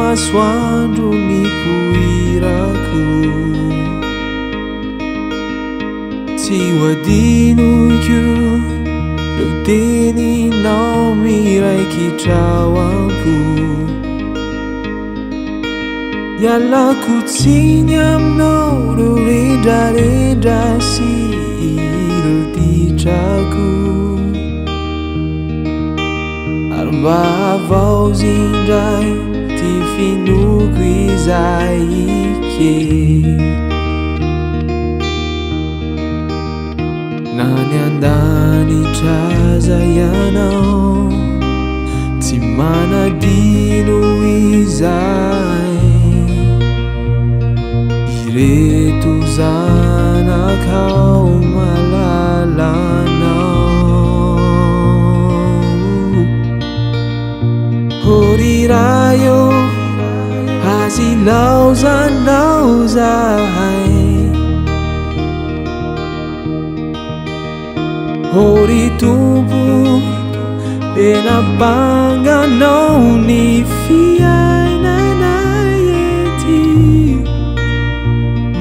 masoandro nipoirako. Tsy ho adinoiko ireo teninao miraikitra ao am-po. Ialako tsiny aminao ireo rendrarendra sy ireo ditrako. Ary mba havaozy indray ty finoako izay kely. Na ny an-danitra aza ianao tsy manadino izay. Ireto zanakao malalanao. Ô ry Ray ô, aza ilaozanao zahay. Ô ry Tompo, tena banganao ny fiainanay ety.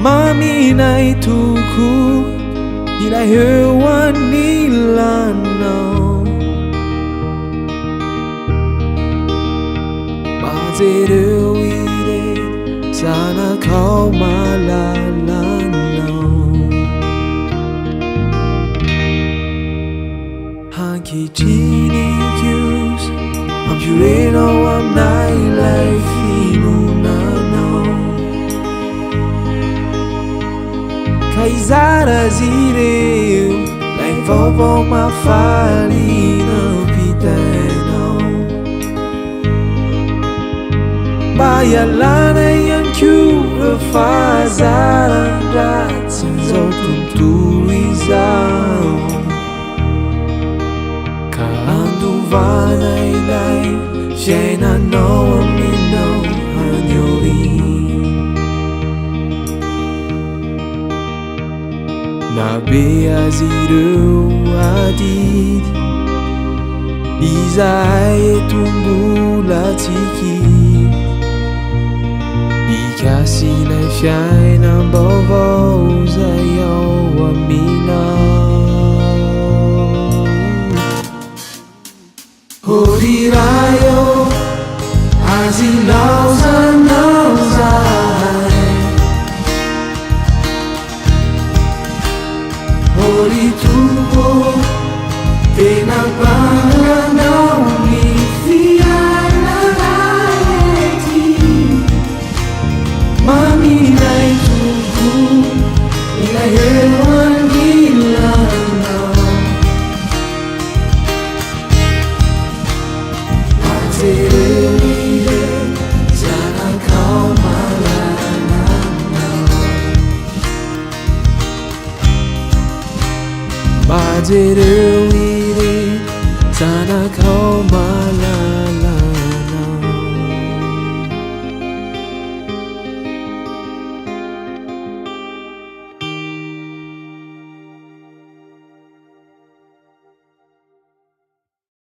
Maminay tokoa ilay eo anilanao. Mba jereo ireto zanakao malalanao. Ankehitriny kosa ampioreno ao aminay ilay finoananao. Ka hizara azy ireo ilay vaovao mahafaly nampitainao. Mba hialana ihany koa ireo fahazaran-dratsin'izao tontolo izao. Ka handovana ilay fiainanao aminao any aoriana. Na be azy ireo adidy, izahay eto mbola tsy kivy. Mikasy ilay fiainam-baovao izay ao aminao. Ô ry Ray ô, aza ilaozanao zahay. Ô ry Tompo ô, tena banganao ny fiainanay ety. Maminay Tompo, ilay eo anilanao. Jereo ireo zanakao malalanao. Mba jereo ireo zanakao malalanao.